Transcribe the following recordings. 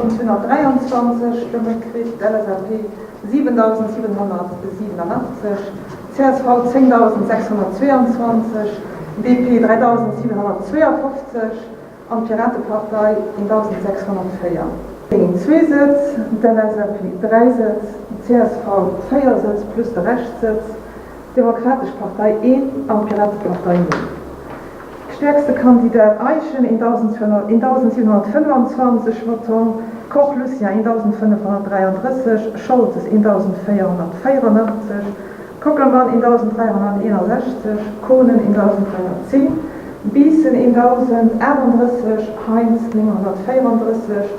8.223 Stëmme kritt, d'LSAP 7.787, csv 10.622, DP 3.752 an d'Piratepartei 1.604. Déi zwee Sëtz, d'LSAP 3 Sëtz, csv 4 Sëtz plus de Reschtsëtz, d'Demokratesch Partei een an d'Piratepartei null. Stäerkste Kandidat Eischen, 1.725 Votants, Koch Lucien, 1.533, Scholtes, 1.484, Kockelmann, 1.361, Kohnen, 1.310, Biissen, 1.038, Heintz, 934,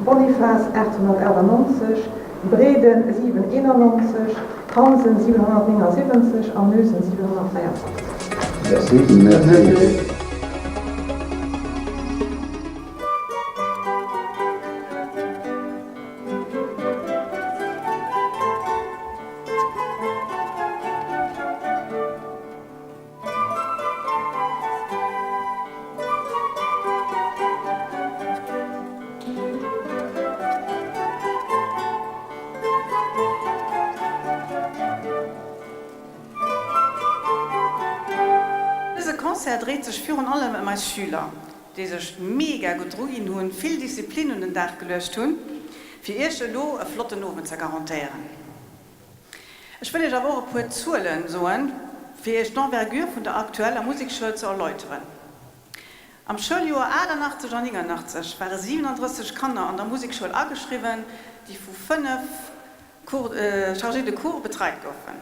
Bonifas, 898, Breden, 791, Hansen, 779 an Noesen, 783. Merci. Merci. Dëse Concert dréit sech virun allem ëm eis Schüler, déi sech mega gutt druginn hunn, vill Disziplin un den Dag geluecht hunn, fir iech elo e flotten Owend ze garantéieren. Ech wëll Iech awer och e puer Zuelen soen, fir Iech d'Envergure vun der aktueller Musekschoul ze erläuteren. Am Schouljoer 88 an 89 ware 37 Kanner an der Musekschoul ageschriwwen, déi vu 5 Cours, Chargés de cours betreit goufen.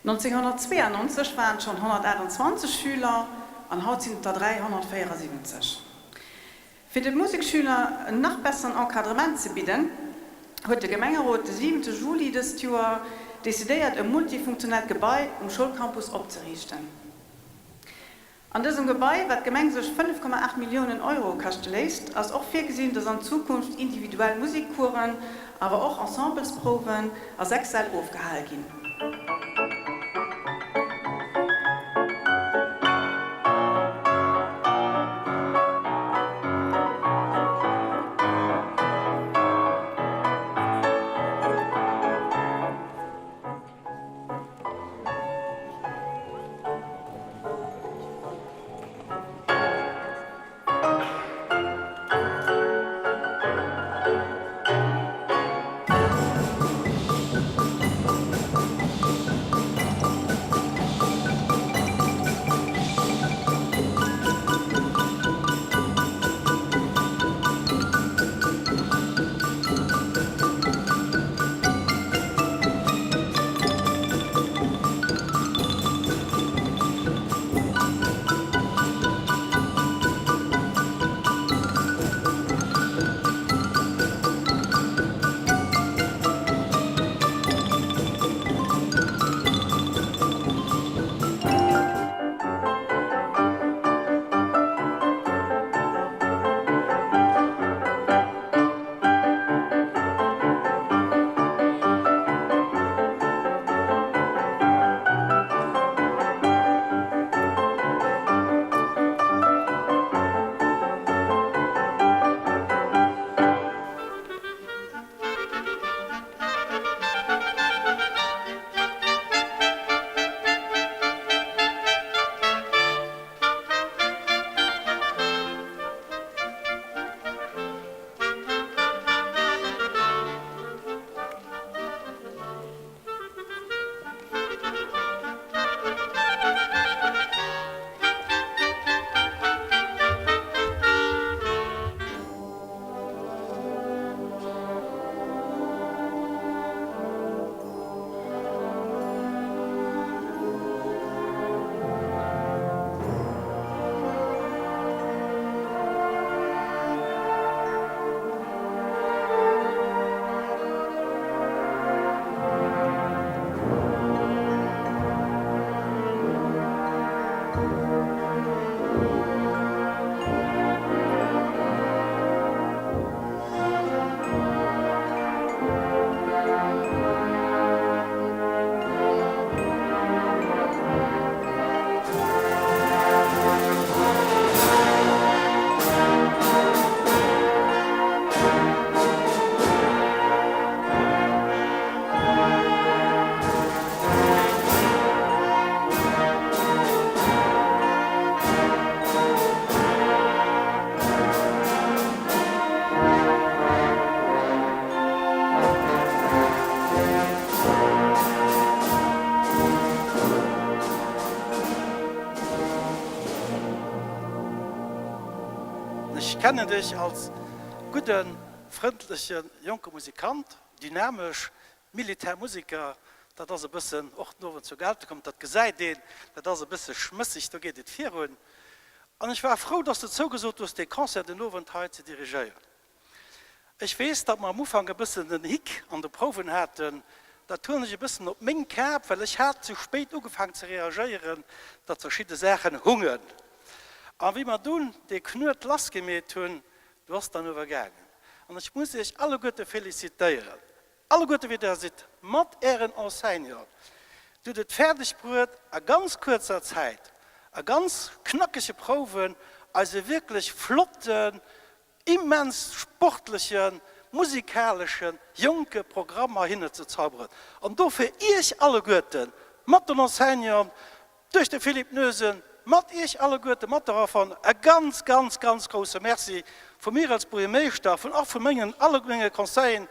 1992 waren et schonn 128 Schüler an haut sinn et der 374. Fir de Museksschüler en nach besseren Encadrement ze bidden, huet de Gemengerot de siwente Juli dëst Joer decidéiert e multifunktionellt Gebai um Schoulcampus opzeriichten. An dësem Gebai, wat d'Gemeng sech 5,8 Milliounen Euro kaschte léisst, ass och virgesinn, dass an Zukunft individuell Musekcoursen, awer och Ensemblesprouwen a 6 Säll ofgehale ginn. Ech kennen dech als gudden, frëndleche jonke Musikant, dynamesch, Militärmusiker, dat ass e bëssen och den Owend zur Geltung komm, dat gesäit een, dat ass e bësse schmësseg, do geet et virun. An ech war frou, dass de zougesot hues, dee Concert den Owend hei ze dirigéieren. Ech weess, datt mer am Ufank e bëssen den Hick an de Prouwen haten. Dat huelen ech e bëssen op meng Kap, well ech hat ze spéit ugefaangen ze reagéieren, datt verschidde Saachen hungen. A wéi mer dunn dee Knuet lassgemeet hunn, du ass dann ower gaangen. An ech muss Iech alleguerte felicitéieren, alleguerte wéi Der sidd, mat Ären Enseignanten. Dir hutt et fäerdeg bruet, a ganz kuerzer Zäit, a ganz knackege Prouwen, eis e wierklech flotten, immens sportlechen, musikaleschen, jonke Programm heihinne ze zauberen. An dofir Iech alleguerten, mat den Enseignanten, duerch de Philippe Noesen, mat Iech alleguerten, mat der Enfant, e ganz, ganz, ganz grousse Merci vu mir als Buergermeeschter, vun och vu mengen, alle menge Conseilleren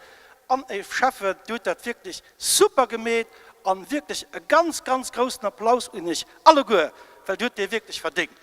an Schäffen. Dir hutt dat wierklech super gemeet an wierklech e ganz, ganz groussen Applaus un Iech alleguer, well Dir hutt dee wierklech verdéngt.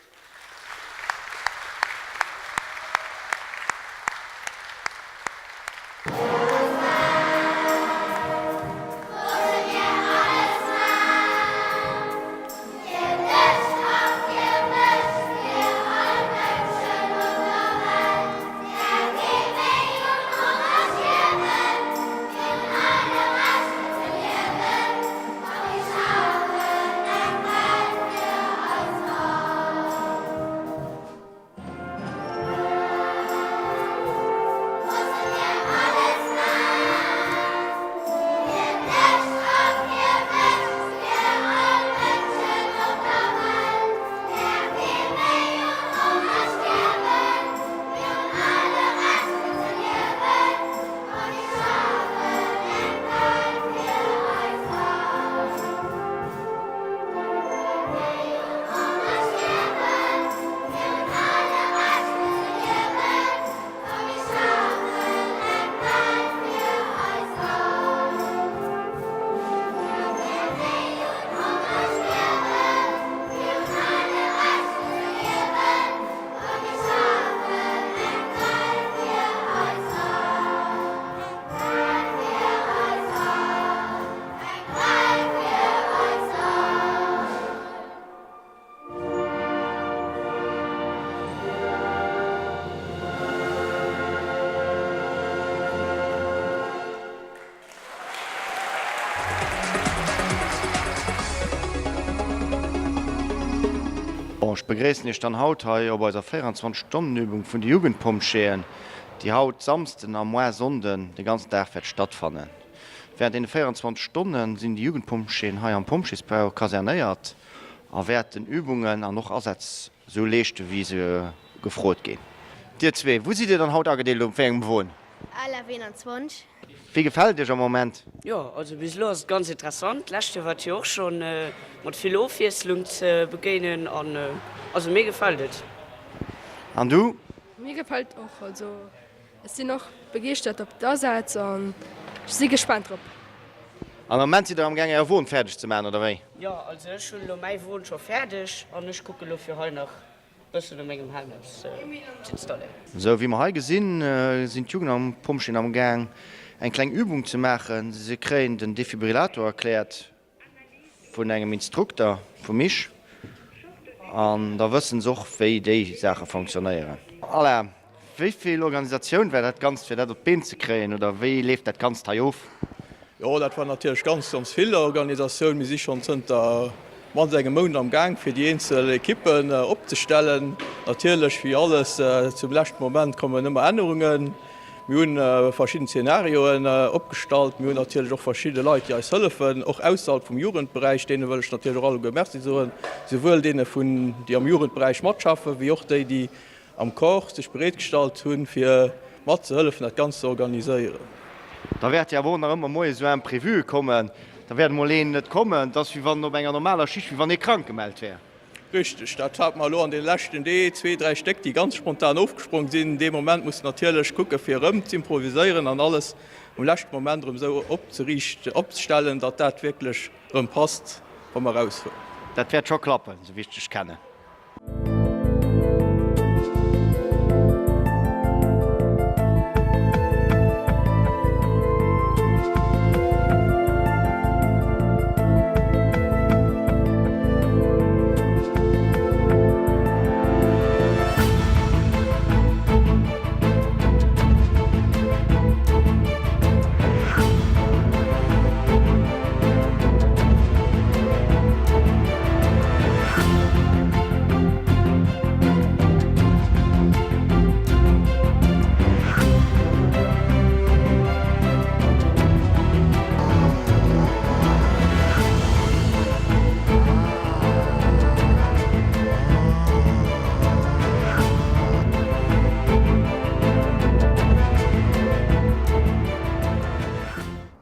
Bon, ech begréissen Iech dann haut hei op eiser 24 Stonnenübung vun de Jugendpompjeeën, déi haut Samsden a moar Sonnden de ganzen Dag wäert stattfannen. Während deene 24 Stonne sinn déi Jugendpompjeeën hei am Pompjeesbau kasernéiert a wäerten Übungen an och Asätz esou leeschten, wéi se gefrot ginn. Dir zwee, wou sidd Dir dann haut agedeelt, op wéi engem Won? ALF 21. Wéi gefält et Iech am Moment? Jo, also bis elo ass et ganz interessant. D'lescht Joer war et jo och schonn mat vill Ofwiesslung ze begéinen an also mir gefält et. An du? Mir gefält och, also Ech sinn och begeeschtert op d'Asätz an ech si gespaant drop. An am Moment sidd der am gaang äre Won fäerdeg ze maachen, oder wéi? Jo, also ech hunn elo mäi Won scho fäerdeg an ech kucke lo fir hei nach bëssen u mengem Helm eppes ze installéieren. Sou wéi mer hei gesinn, sinn d'Jugend am Pompjeen am gaang eng kleng Übung ze maachen. Se kréien den Defibrillator erkläert vun engem Instrukter vum Mich an da wëssen se och wéi déi Saache fonctionnéieren. Alain, wéi vill Organisatioun war dat Ganzt fir dat op d'Been ze kréien oder wéi leeft dat Ganzt hei of? Jo, dat war natierlech ganz, ganz vill Organisatioun. Mir si schonn zënter mannst engem Mount am Gaang fir déi eenzel Ekippen opzestellen. Natierlech, wéi alles zum leschten Moment kommen ëmmer Ännerungen. Mir hu verschidden Zenarioen opgestallt. Mir hunn natierlech och verschidde Leit, déi eis hëllefen, och ausserhalb vum Jugendberäich. Deene wëll ech natierlech och alleguer Merci soen, souwuel deene vun, déi am Jugendberäich matschaffen, wéi och déi, déi am Corps sech bereetgestallt hunn, fir matzehëllefen, dat Ganzt ze organiséieren. Da wäert jo awer och nach ëmmer moies esou Imprévue kommen. Da wäert emol een net kommen. Et ass, wéi wann op enger normaler Schicht, wéi wann ee krank gemellt wär. Richteg, dat hate mer elo an deene leschten Dee, zwee, dräi Stéck, déi ganz spontan ofgesprong sinn. Dee Moment muss de natierlech kucke fir erëm z'improviséieren an alles um leschte Moment erëm esou opzeriichten, opzestellen, datt dat wierklech erëm passt, wa mer erausfueren. Dat wäert scho klappen, esou wéi ech dech kennen.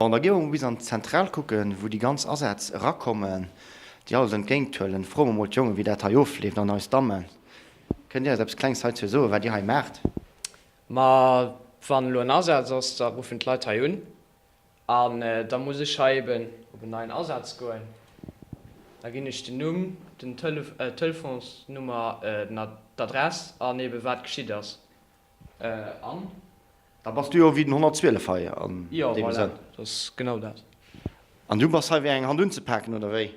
Bon, da gi mer mol bis an d'Zentral kucken, wou déi ganz Asätz erakommen, déi alles entgéinthuelen. Froe mer mol d'Jongen, wéi dat hei ofleeft, an eis Dammen. Kënnt Dir eis eppes Klengs heizou soen, wat Dir hei maacht? Ma wann elo en Asaz ass, da ruffen d'Leit hei un an da muss ech hei eben op en neien Asaz goen. Da ginn ech den Numm, den d'Telefonsnummer, d'Adress an eben wat geschitt ass an. Da bass du jo wéi den 112 hei an Jo, deem voilà, Sënn. dat ass genau dat. An du bass hei wéi eng Hand unzepaken, oder wéi?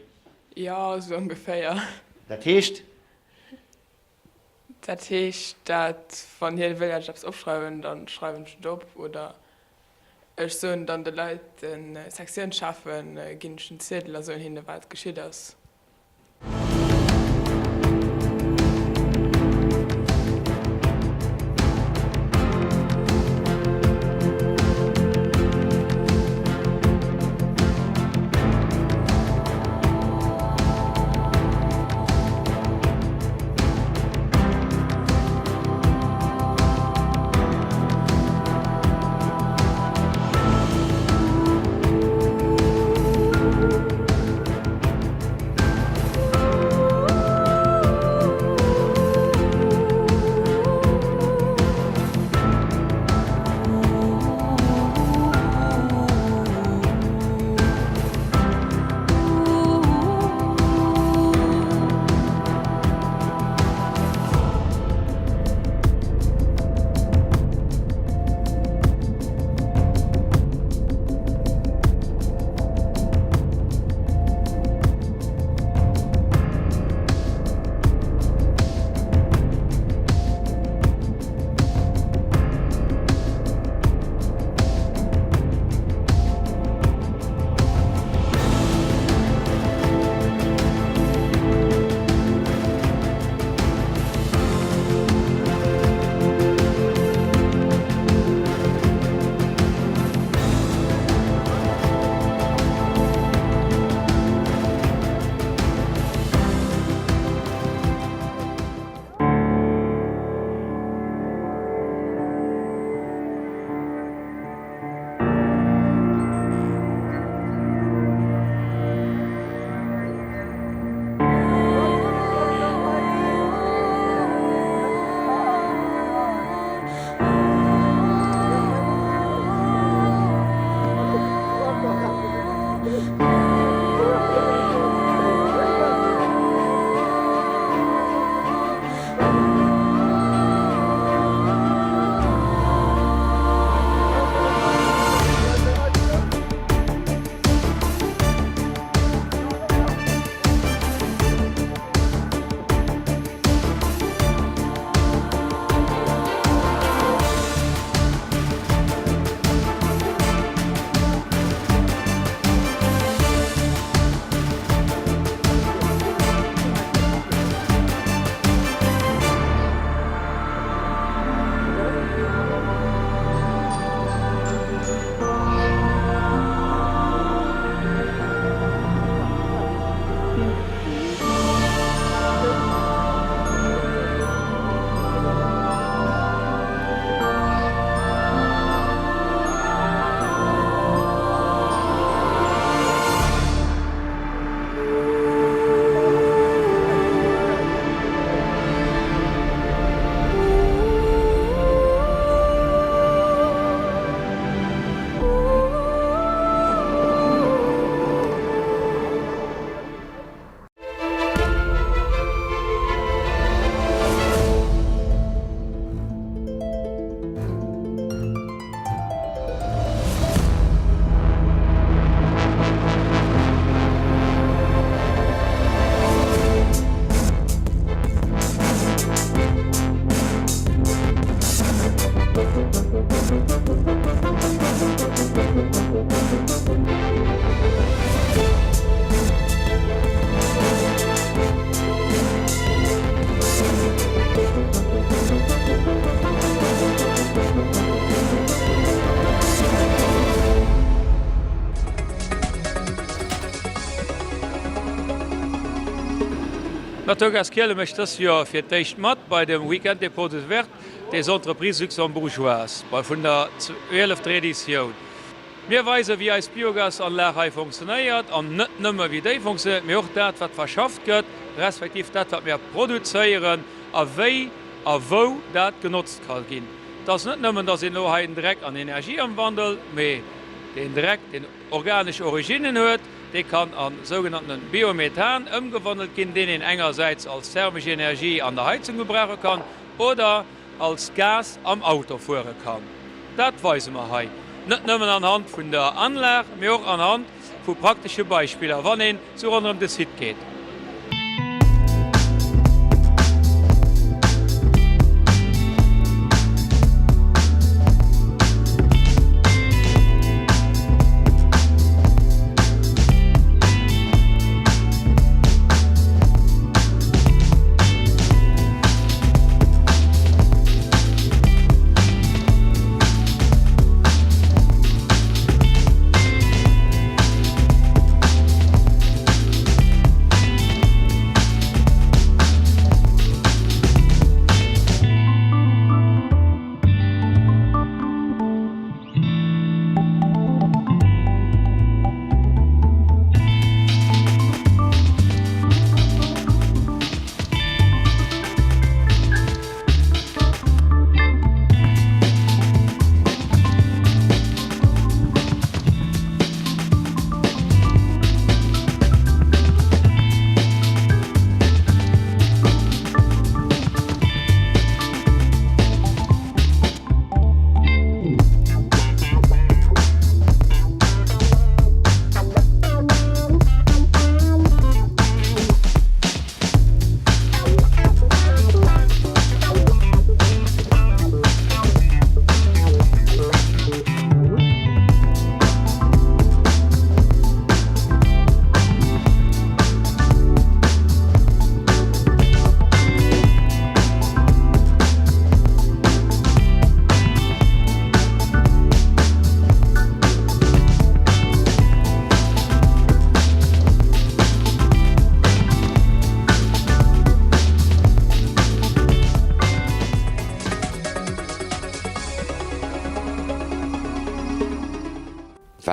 Jo, esou ongeféier. Dat heescht? Dat heescht, dat wann hie wëll, dat ech eppes opschreiwen, da schreiwen ech et op. Oder ech soen dann de Leit, de Sektiounscheffen, ginn ech en Ziedel a soen hinne wat geschitt ass. D'Naturgas Kiele mécht dëst Joer fir d'éischt mat bei dem Week-end des Portes Ouvertes des Entreprises Luxembourgeoises bei vun der zwielefter Editioun. Mir weisen, wéi eis Biogasanlag hei funktionéiert, an net nëmme wéi déi funktionéiert, mee och dat, wat verschafft gëtt, respektiv dat, wat mir produzéieren a wéi a wou dat genotzt ka ginn. Et ass net nëmmen, dass een elo hei den Dreck an Energie ëmwandelt, mee deen Dreck, deen organesch Originnen huet, dee kann a sougenannte Biomethan ëmgewandelt ginn, deen een engersäits als thermesch Energie an der Heizung gebrauche kann oder als Gas am Auto fuere kann. Dat weise mer hei net nëmmen anhand vun der Anlag, mee och anhand vu praktesche Beispiller, wann een sou ronderëm de Site geet.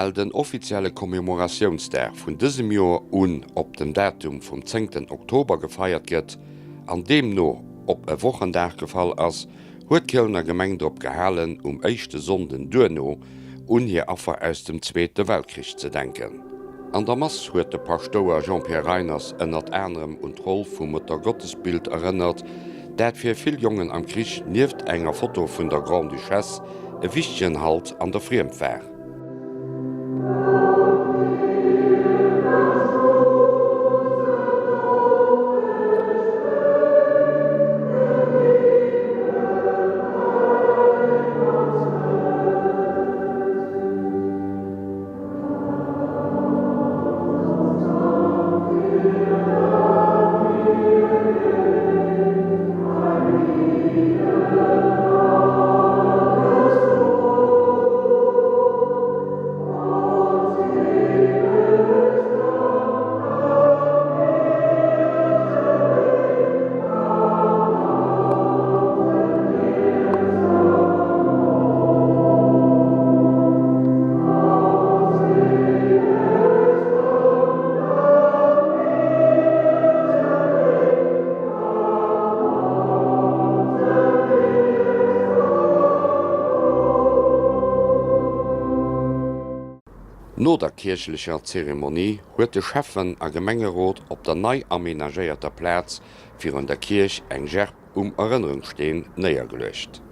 Well den offizielle Commemoratiounsdag vun dësem Joer un op den Datum vum zéngten Oktober gefeiert gëtt an deemno op e Wochendag gefall ass, huet d'Kielener Gemeng drop gehalen, um éischte Sonnden duerno un hir Affer aus dem Zweete Weltkrich ze denken. An der Mass huet de Paschtouer Jean-Pierre Reiners ënnert anerem un d'Roll vum Muttergottesbild erënnert, dat fir vill Jongen am Krich nieft enger Foto vun der Grande-Duchesse e wichtegen Halt an der Friemd war. No der kierchlecher Zeremonie huet de Schäffen a Gemengerot op der nei amenagéierter Plaz virun der Kierch eng Gerb um Erënnerungssteen néiergeluecht.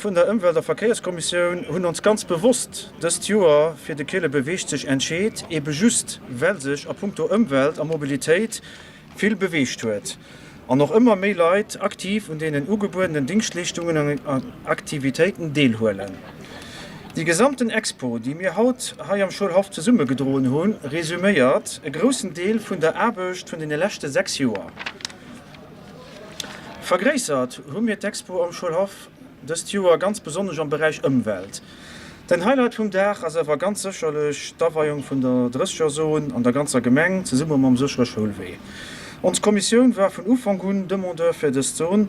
vun der Ëmwelt a Verkéierskommissioun hunn ons ganz bewosst dëst Joer fir de Kiele beweegt sech entscheet, ebe just well sech a punkto Ëmwelt a Mobilitéit vill beweegt huet an och ëmmer méi Leit aktiv un deenen ugebuedenen Dingschtleeschtungen an Aktivitéiten deelhuelen. Déi gesamten Expo, déi mir haut hei am Schoulhaff zesummegedroen hunn, resuméiert e groussen Deel vun der Aarbecht vun deene leschte 6 Joer. Vergréissert hu mir d'Expo am Schoulhaff dëst Joer ganz besonnesch am Beräich Ëmwelt. Den Highlight vum Dag ass awer ganz sécherlech d'Aweiung vun der Drëssegerzon an der ganzer Gemeng zesumme mam séchere Schoulwee. Ons Kommissioun war vun Ufank un Demandeur fir dës Zon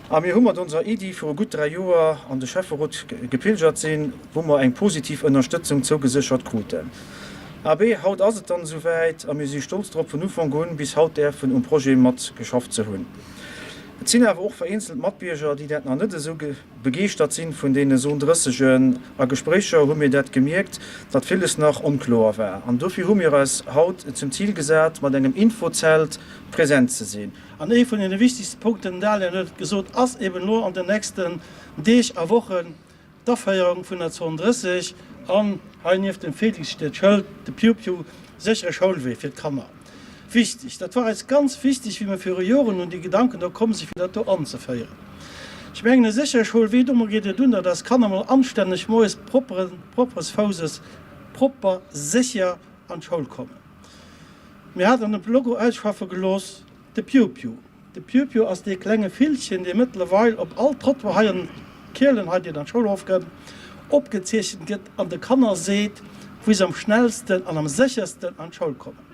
a mir hu mat onser Iddi viru gutt 3 Joer an de Schäfferot gepilgert sinn, wou mer eng positiv Ënnerstëtzung zougeséchert kruten. Abee, haut ass et dann esouwäit a mir si stolz drop vun Ufank un bis haut däerfen um Projet mat geschafft ze hunn. Et sinn awer och vereenzelt Matbierger, déi dat nach net esou begeeschtert sinn vun deene Zone 30. A Gespréicher hu mir dat gemierkt, datt villes nach onkloer war. An dofir hu mir eis haut zum Zil gesat, mat engem Infozelt present ze sinn. An ee vun deene wichtigste Punkten, den Daniel huet et gesot, ass eben elo an den nächsten Deeg a Wochen d'Aféierung vun der Zon 30 an hei nieft dem Félix steet d'Schëld, de Piu-Piu, séchere Schoulwee fir d'Kanner. Wichtig, dat war eis ganz wichtig, wéi mir viru Joren un déi Gedanken do komm sinn, fir dat do anzeféieren. Ech mengen, e séchere Schoulwee, domat geet et un, datt eis Kanner mol anstänneg moies propere, propres Fousses, propper, sécher an d'Schoul kommen. Mir haten e Logo ausschaffe gelooss, de Piu-Piu. De Piu-Piu ass dee klenge Villchen, dee mëttlerweil op all Trottoir hei an Kielen, hei deen an d'Schoulhof kënnt, opgezeechent gëtt an de Kanner seet, wou se am schnellsten an am séchersten an d'Schoul kommen.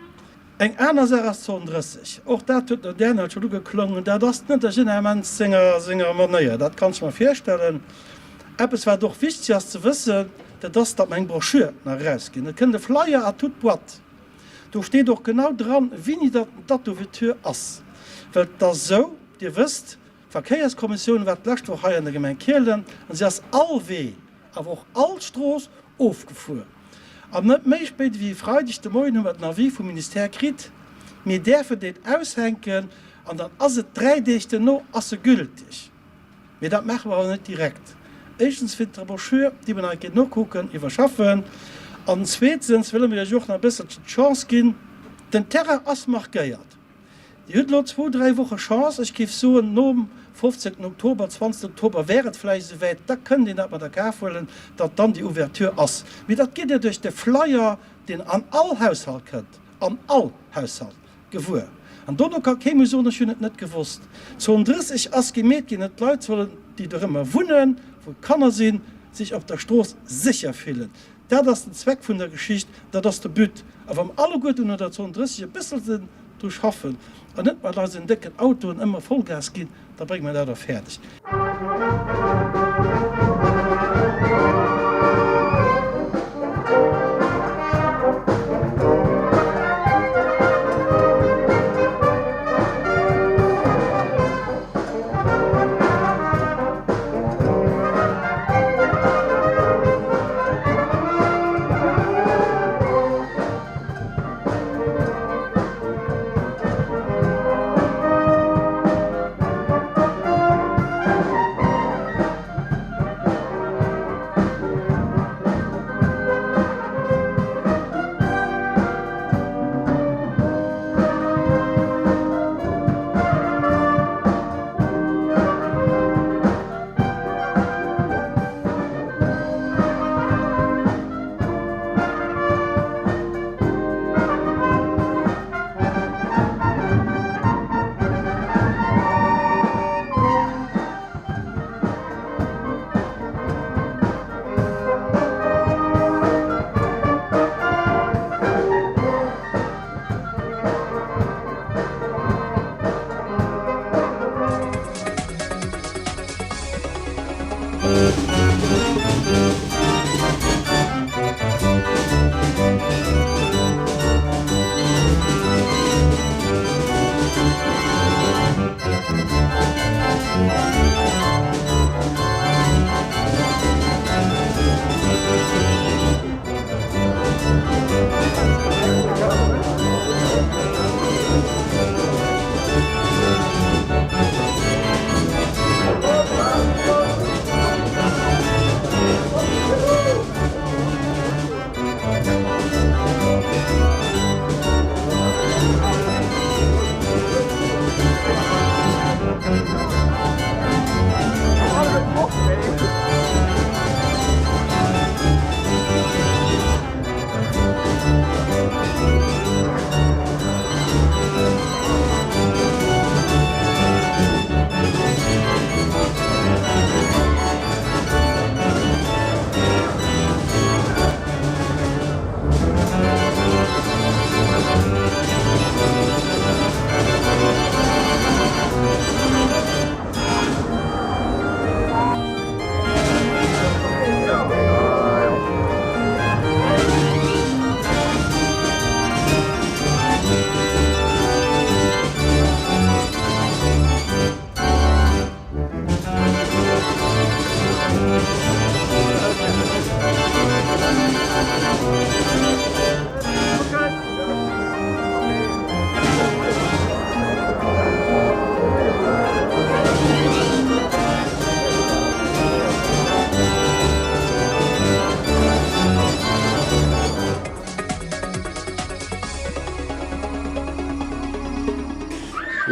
Eng aner Saach ass d'Zon 30. Och dat huet den Daniel schonn ugeklongen. Dat ass net der Generement senger senger Manéier, dat kann ech mer virstellen. Eppes wat och wichteg ass ze wëssen, dat ass, datt mer eng Broschür nach erausginn. Et kënnt e Flyer à toute boîte. Do steet och genau dran, wéini datt d'Date d'ouverture ass. Well et ass esou, Dir wësst, d'Verkéierskommissioun war d'lescht Woch hei an der Gemeng Kielen an si ass all Wee, awer och all Strooss ofgefuer. An net méi spéit ewéi e Freideg de Moien hu mer den Avis vum Ministère kritt, mir däerfen deen aushänken an dann ass et dräi Deeg duerno ass e gültig. Mee dat maache mer awer net direkt. Éischtens fir d'Broschür, déi mer nach eng Kéier nokucken, iwwerschaffen. An zweetens wëlle mer Iech och nach e bësselchen d'Chance ginn, den Terrain ass markéiert. Dir hutt elo zwou, dräi Woche Chance. Ech géif soen, nom 15. Oktober, 20. Oktober wär et vläicht esouwäit, da kënnt een dat mat a Kaf huelen, datt dann déi Ouverture ass. Mee dat gitt Dir duerch de Flyer, deen an all Haushalt kënnt, an all Haushalt, gewuer. An dono ka kee méi soen, ech hunn et net gewosst. D'Zon 30 ass gemeet ginn, datt d'Leit sollen, déi dorëmmer wunnen, wou Kanner sinn, sech op der Strooss sécher fillen. Dat ass den Zweck vun der Geschicht, dat ass de But. A wa mer alleguerten un der Zon 30 e bësselchen dru schaffen an net mat eisen décken Autoen ëmmer Vollgas ginn, da brénge mer dat och fäerdeg.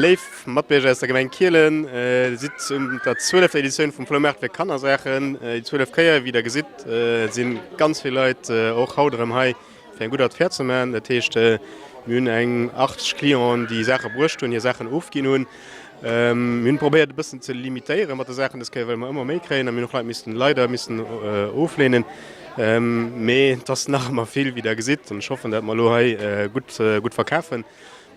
Léif Matbierger aus der Gemeng Kielen, Dir sidd un der zwielefter Editioun vum Floumaart fir Kannersaachen. Déi zwieleft Kéier, wéi der gesitt, si ganz vill Leit och haut erëm hei fir eng gutt Affär ze maachen. Dat heescht, mir hunn eng 80 Clienten, déi Saache bruecht hunn, hir Saachen ofginn hunn. Mir hunn probéiert e bëssen ze limitéiere mat de Saachen dës Kéier, well mer ëmmer méi kréien a mir hunn och Leit missen, leider missen ofleenen. Mee et ass nach ëmmer vill, wéi der gesitt, an ech hoffen, datt mer elo hei gutt, gutt verkafen.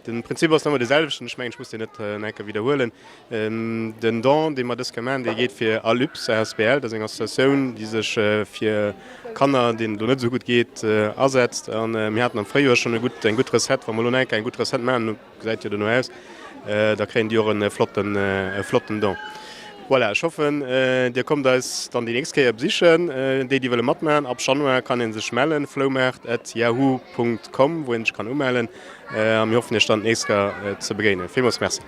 De Prinzip ass nach ëmmer dee selwechten, ech mengen, ech muss deen net nach eng Kéier widderhuelen. Den Don, dee mer dës Kéier maachen, dee geet fir ALUPS asbl. Dat ass eng Associatioun, déi sech fir Kanner, deenen et elo net esou gutt geet, asetzt. A mir haten am Fréijoer schonn e gutt, eng gutt Recette. Wa mer elo nach eng Kéier eng gutt Recette maachen, gesäit jo dono aus, da kréien déi och e flotten, e flotten Don. Voilà, ech hoffen, Dir kommt eis dann déi nächst Kéier besichen. Déi, déi wëlle matmaachen, ab Januar kann ee sech mellen, floumaart at yahoo Punkt com, wou een sech kann umellen. A mir hoffen iech dann d'nächst Kéier ze begéinen. Villmools Merci.